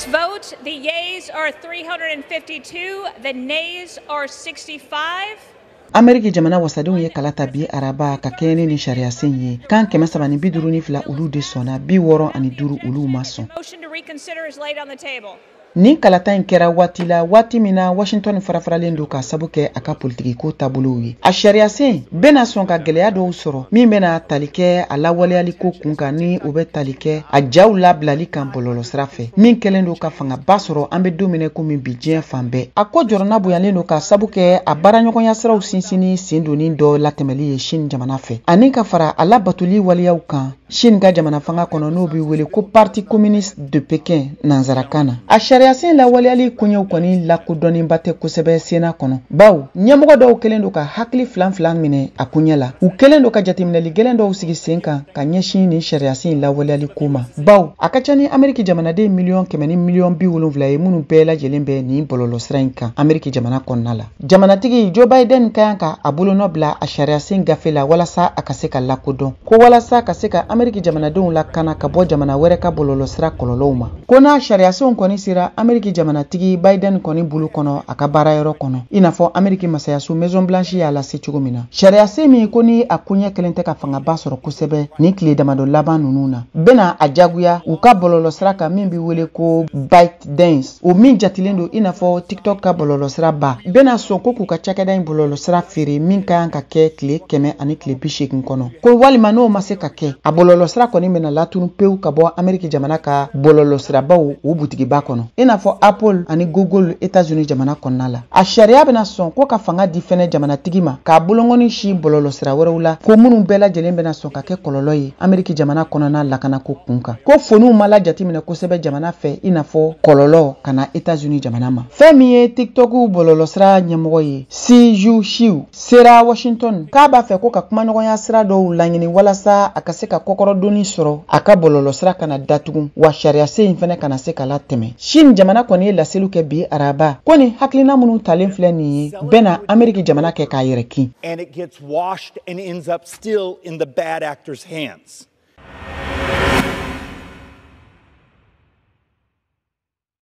this vote, the yeas are 352, the nays are 65. Ameriki jamana wasadenw ye kala ta bi araba ka kɛɲɛ ni nin sariyasen ye. Kan 352, olu de sɔnna, 65, olu ma sɔn. Motion to reconsider is laid on the table. Nin kalata in kɛra waati la, waati min na Washington farafaralen don ka sabu kɛ a ka politikiko taabolow ye. A sariyasen bɛna sɔn ka gwɛlɛya dɔw sɔrɔ min bɛna tali kɛ a lawaleyaliko kun kan, ni o bɛ tali kɛ a jaw labilali kan bɔlɔlɔsira fɛ, min kɛlen don ka fangaba sɔrɔ an bɛ don min na komi bi diɲɛ fan bɛɛ. A ko jɔrɔna bonyalen don ka sabu kɛ a baaraɲɔgɔnya siraw sinsinni sen donni dɔ latɛmɛli ye Chine jamana fɛ, ani ka fara a labatoli waleyaw kan Chine ka jamana fanga kɔnɔ, n'o bɛ wele ko Parti communiste de Pékin nanzarakan na. A sariyasen lawaleyali koɲɛw kɔni lakodɔnnenba tɛ kosɛbɛ Sénat kɔnɔ, bawo ɲɛmɔgɔ dɔw kɛlen don ka hakili filan filan minɛ a koɲɛ la. U kɛlen don ka jateminɛli gɛlɛn dɔw sigi sen kan ka ɲɛsin nin sariyasen lawaleyali ko ma, bawo a ka ca ni Ameriki jamanaden miliyɔn 170 ni miliyɔn 70 ye minnu bɛɛ lajɛlen bɛ nin bɔlɔlɔsira in kan Ameriki jamana kɔnɔna la. Jamanatigi Joe Biden ka kan ka a bolonɔ bila a sariyasen gafe la walasa a ka se ka lakodɔn, ko walasa ka se ka Ameriki jamanadenw lakana ka bɔ jamana wɛrɛ ka bɔlɔlɔsira kɔlɔlɔw ma. Ko n'a sariyasenw kɔni sera Ameriki jamanatigi Biden kɔni bolo kɔnɔ a ka baarayɔrɔ kɔnɔ, i n'a fɔ Ameriki masayaso Maison Blanche y'a lase cogo min na, sariyasen min ko ni a koɲɛ kɛlen tɛ ka fangaba sɔrɔ kosɛbɛ nin tile damadɔ laban ninnu na, bɛna a jagoya u ka bɔlɔlɔsira kan min bɛ wele ko ByteDance, o min jatilen don i n'a fɔ TikTok ka bɔlɔlɔsira ba, bɛna sɔn ko k'u ka cakɛda in bɔlɔlɔsira feere, min ka kan ka kɛ tile 180 kɔnɔ. Ko walima n'o ma se ka kɛ, a bɔlɔlɔsira kɔni bɛna latunu pewu ka bɔ Ameriki jamana ka bɔlɔlɔsirabaw o butigiba kɔnɔ, i n'a fɔ Apple ani Google États-Unis jamana kɔnɔna la. A sariya bɛna sɔn ko ka fanga di fɛnɛ jamanatigi ma k'a bolongɔni si bɔlɔlɔsira wɛrɛw la, ko minnu bɛɛ lajɛlen bɛna sɔn ka kɛ kɔlɔlɔ ye Ameriki jamana kɔnɔna lakanako kun kan, ko foniw ma lajateminɛ kosɛbɛ jamana fɛ, i n'a fɔ kɔlɔlɔ ka na États-Unis jamana ma. Fɛn min ye TikTok bɔlɔlɔsira ɲɛmɔgɔ ye, Shou Chew, sera Washington k'a b'a fɛ ko ka kumaɲɔgɔnya sira dɔw laɲini walasa a ka se ka kɔkɔrɔdonni sɔrɔ a ka bɔlɔlɔsira kana datugu, wa sariyasen in fɛnɛ kana se ka latɛmɛ. Chine jamana kɔni ye laseliw kɛ bi araba ko ni hakilina minnu talen filɛ nin ye bɛna Ameriki jamana kɛ k'a yɛrɛ kin. And it gets washed and ends up still in the bad actors' hands.